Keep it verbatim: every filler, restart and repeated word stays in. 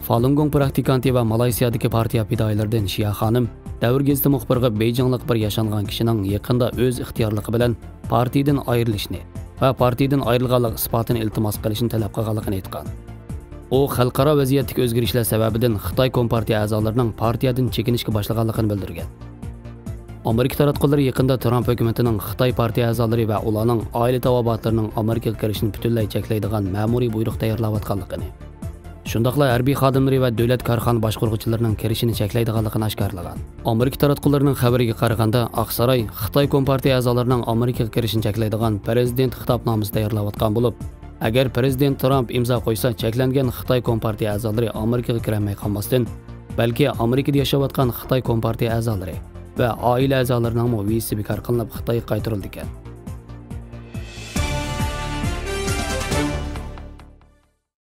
فالۇنگوڭ پراكتىكانتى ۋە مالايسىيادىكى پارتىيە پىدائىيلىرىدىن شيا خانىم دەۋر گېزىتى مۇخبىرىغا بېيجىڭلىق بىر ياشانغان كىشىنىڭ يېقىندا ئۆز ئىختىيارلىقى بىلەن پارتىيىدىن ئايرىلىشنى ۋە پارتىيىدىن ئايرىلغانلىق ئىسپاتىنى ئىلتىماس قىلىشنى تەلەپ قىلغانلىقىنى ئېيتقان. ئۇ خەلقئارا ۋەزىيەتتىكى ئۆزگىرىشلەر سەۋەبىدىن خىتاي كومپارتىيە ئەزالىرىنىڭ پارتىيەدىن چېكىنىشكە باشلىغانلىقىنى بىلدۈرگەن. ئامېرىكا تاراتقۇلىرى يېقىندا ترامپ ھۆكۈمىتىنىڭ خىتاي پارتىيە ئەزالىرى ۋە ئۇلارنىڭ ئائىلە تاۋابىئاتلىرىنىڭ ئامېرىكىغا كىرىشىنى پۈتۈنلەي چەكلەيدىغان مەمۇرىي بۇيرۇق تەييارلاۋاتقانلىقىنى، شۇنداقلا ھەربىي خادىملىرى ۋە دۆلەت كارخانا باشقۇرغۇچىلىرىنىڭ كىرىشىنى چەكلەيدىغانلىقىنى ئاشكارىلىغان. ئامېرىكا تاراتقۇلىرىنىڭ خەۋىرىگە قارىغاندا، ئاقساراي خىتاي كومپارتىيە ئەزالىرىنىڭ ئامېرىكىغا كىرىشىنى چەكلەيدىغان پىرېزىدېنت خىتابنامىسى تەييارلاۋاتقان بولۇپ، ئەگەر پىرېزىدېنت ترامپ ئىمزا قويسا، چەكلەنگەن خىتاي كومپارتىيە ئەزالىرى ئامېرىكىغا كىرەلمەي قالماستىن، بەلكى ئامېرىكىدا ياشاۋاتقان خىتاي كومپارتىيە ئەزالىرى ۋە ئائىلە ئەزالىرىنىڭمۇ ۋىزىسى بىكار قىلىنىپ، خىتايغا قايتۇرۇلىدىكەن.